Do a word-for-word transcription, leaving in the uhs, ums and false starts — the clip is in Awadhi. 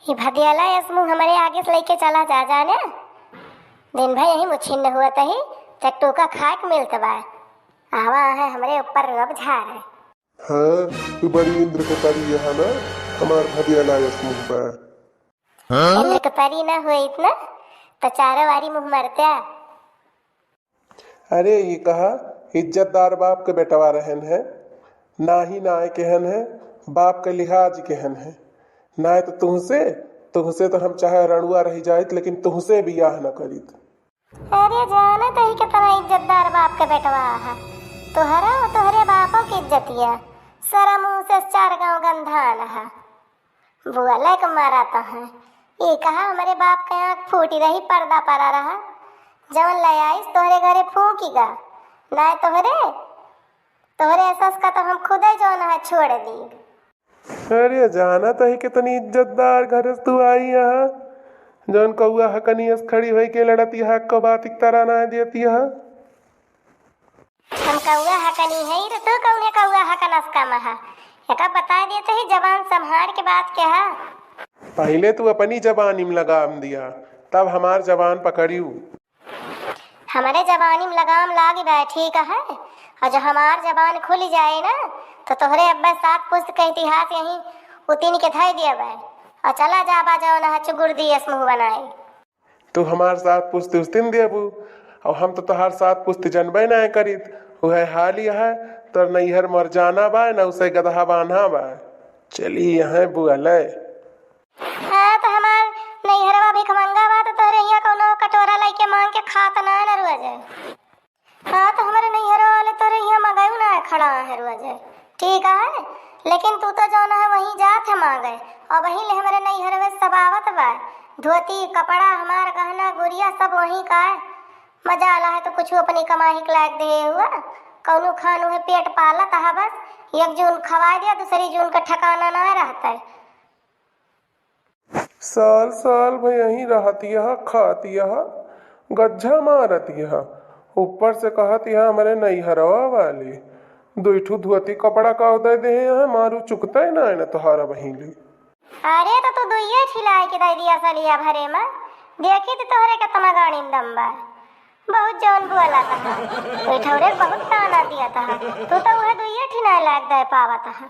ई भदियाला यस मुँह हमरे आगे से लइके चला जा जाने। दिन भर यही मुछिन्न हुआ तही, त टोका खाए के मिलत बा। आवा है हमरे ऊपर रुअब झारे। हाँ, तू बड़ी इंद्र के परी यहाँ ना, हमार भदियाला यस मुँह बा। इंद्र के परी ना हुई इतना, त चारों वारी मुँह मरत्या। अरे, ई कहा, इज्जतदार बाप के बेटवा रहन है, नाहीं नाय केहन है, बाप के लिहाज केहन है। नाय तो तुहसे, तुहसे तो हम चाहे रणुआ रहि जाइत, लेकिन तुहसे बियाह न करीत। अरे, जानत ही केतना इज्जतदार बाप के बेटवा है। तोहरा और तोहरे बापो की इज्जतिया, सरा मुँह से चार गाँव गंधान है। बुआ लइके मारा तो है। ई कहा हमरे बाप के आँख फूटी रही, पर्दा परा रहा। जवन ले आइस तोहरे घरे फूकी गा। नाय तोहरे, तोहरे एहसास का तो हम खुदे जवन है छोड़ दी। अरे, जानत ही केतनी इज्जतदार घर से तू आई यहाँ, जवन कौआ हकनी अस खड़ी होई के लड़त यहाँ को बात एक तरह ना देती यहाँ। हम कौआ हकनी है रे, तू कौने कौआ हकन अस कम है? एका बताइ देते ही, जबान संभार के बात कहा। पहिले तू अपनी जबानी में लगाम दिया, तब हमार जबान पकड़ियू। हमरे जबानी में लगाम लागी बा, ठीक है? और जो हमार जबान खुली जाए ना, तो तोहरे अब्बे सात पुस्त के इतिहास यहीं उतिन के धइ दिया बा। और चला जाबा जवन है चुगुर दियस मुँह बनाए। तू हमार सात पुस्त उस्तिन देबू, और हम तो तोहार सात पुस्त जनबे नाय करीत। उहे हाल यह है, तोर नैहर मर जाना बा, न उसे गदहा बान्हा बा। चली यहाँ बुआ ले। हाँ, तो हमार नैहरवा भिखमंगा बा, तो तोहरे यहाँ कौनो कटोरा लइके मांग के खात ना न रुआ जाए। हाँ, तो हमरे नैहरवा वाले तोरे यहाँ मगयू ना खड़ा है रुआ जाए, ठीक है? लेकिन तू तो जौन है वहीं जात है मांगे, और वहीं ले हमरे नैहरवे सब आवत बा। धोती, कपड़ा, हमार गहना, गुरिया सब वहीं का है। मजा आला है तो कुछ अपनी कमाई के लायक दे हुआ, कौनो खान उहे पेट पालत है बस। एक जून खवाए दिया, दूसरी जून का ठिकाना ना रहता है। साल साल भर यहीं रहत यह, खात यह, गज्झा मारत यह, ऊपर से कहत यह हमरे नैहरवा वाले, दुई ठू धोती कपड़ा का उदय देहे यह, मारू चुकते ना है न तोहारा बहिली। अरे तो तू दुइये ठिलाई के दे दिया सलिया भरे में, देखी तो तोहरे केतना गाड़ी में दम बा। बहुत जौन बोला तहा, बैठौरे बहुत ताना दिया तहा, तू तो वह दुइये ठिना लाग दे पावा तहा।